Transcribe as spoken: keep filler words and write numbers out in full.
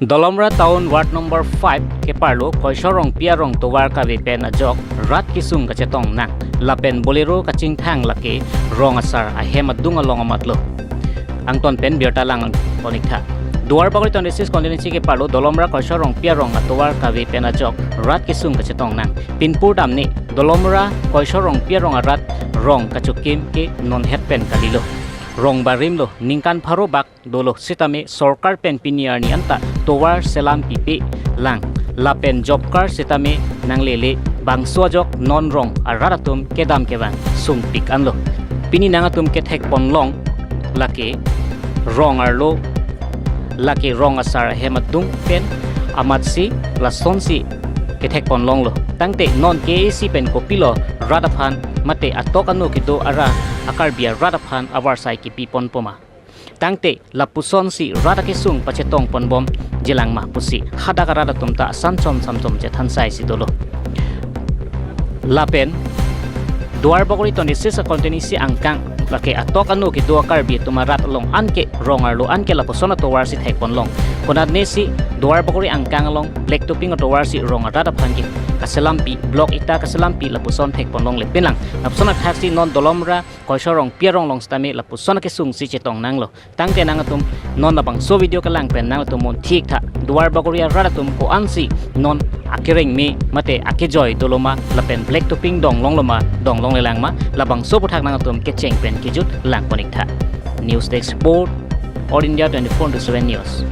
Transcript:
Dolamra Town Ward Number five keparlo Koisor Rongpi arong tovar kave pen ajok rat kesung kachetong nang lapen Bolero kachingthang lake rong asar ahem adung along amatlo. Angton pen birta lang konik tha. Duarbagori twenty-six constituency keparlo Dolamra Koisor Rongpi arong atovar kave pen ajok rat kesung kachetong nang. Pinpur damne Dolamra Koisor Rongpi arong arat rong kachokim ke non het pen kalilo. Rong barim lo, ningkan pharo bak dolo sitame sorkar pen pini arni anta tovar selam pipe lang lapen job card sitame nanglele, bangso ajok non rong arat atum kedam kevang sungpik anlo. Pini nangtum kethek ponlong lake rong arlo, lake rong asar ahem adung pen amatsi lasonsi kethek ponlonglo. Tangte non K A C pen kopilo rat aphan mate atok anu kedo ara a-Karbi arat aphan avarsai kipi ponpo ma? Tangte lapusonsi rat akesung pachetong ponbom jelang ma pusi hadak arat atum ta asan chom samchom chethan sai si dolo. Lapen Duarbagori twenty-six a-constituency angkang lake atok anu kedo a-Karbi atum arat along anke rong arlo anke lapuson atovar si thek ponlong. Konatne si Duarbagori angkang along black topping atovar si rong arat aphan ke kaselampi, block ita kaselampi lapuson thek ponlongle. Penang lapuson athak si non Dolamra Koisor Rongpi arong along sitame lapuson akesung si chetong nanglo. Tangte nangtum non labangso video kelang pen nangtum mon thik tha, Duarbagori arat atum ko-ansi non akereng me mate akejoi dolo ma lapen black topping donglonglo ma donglonglelang ma, labangso aputhak nangtum kecheng pen kejut lang konik tha. News Desk Report, All India twenty-four into seven News.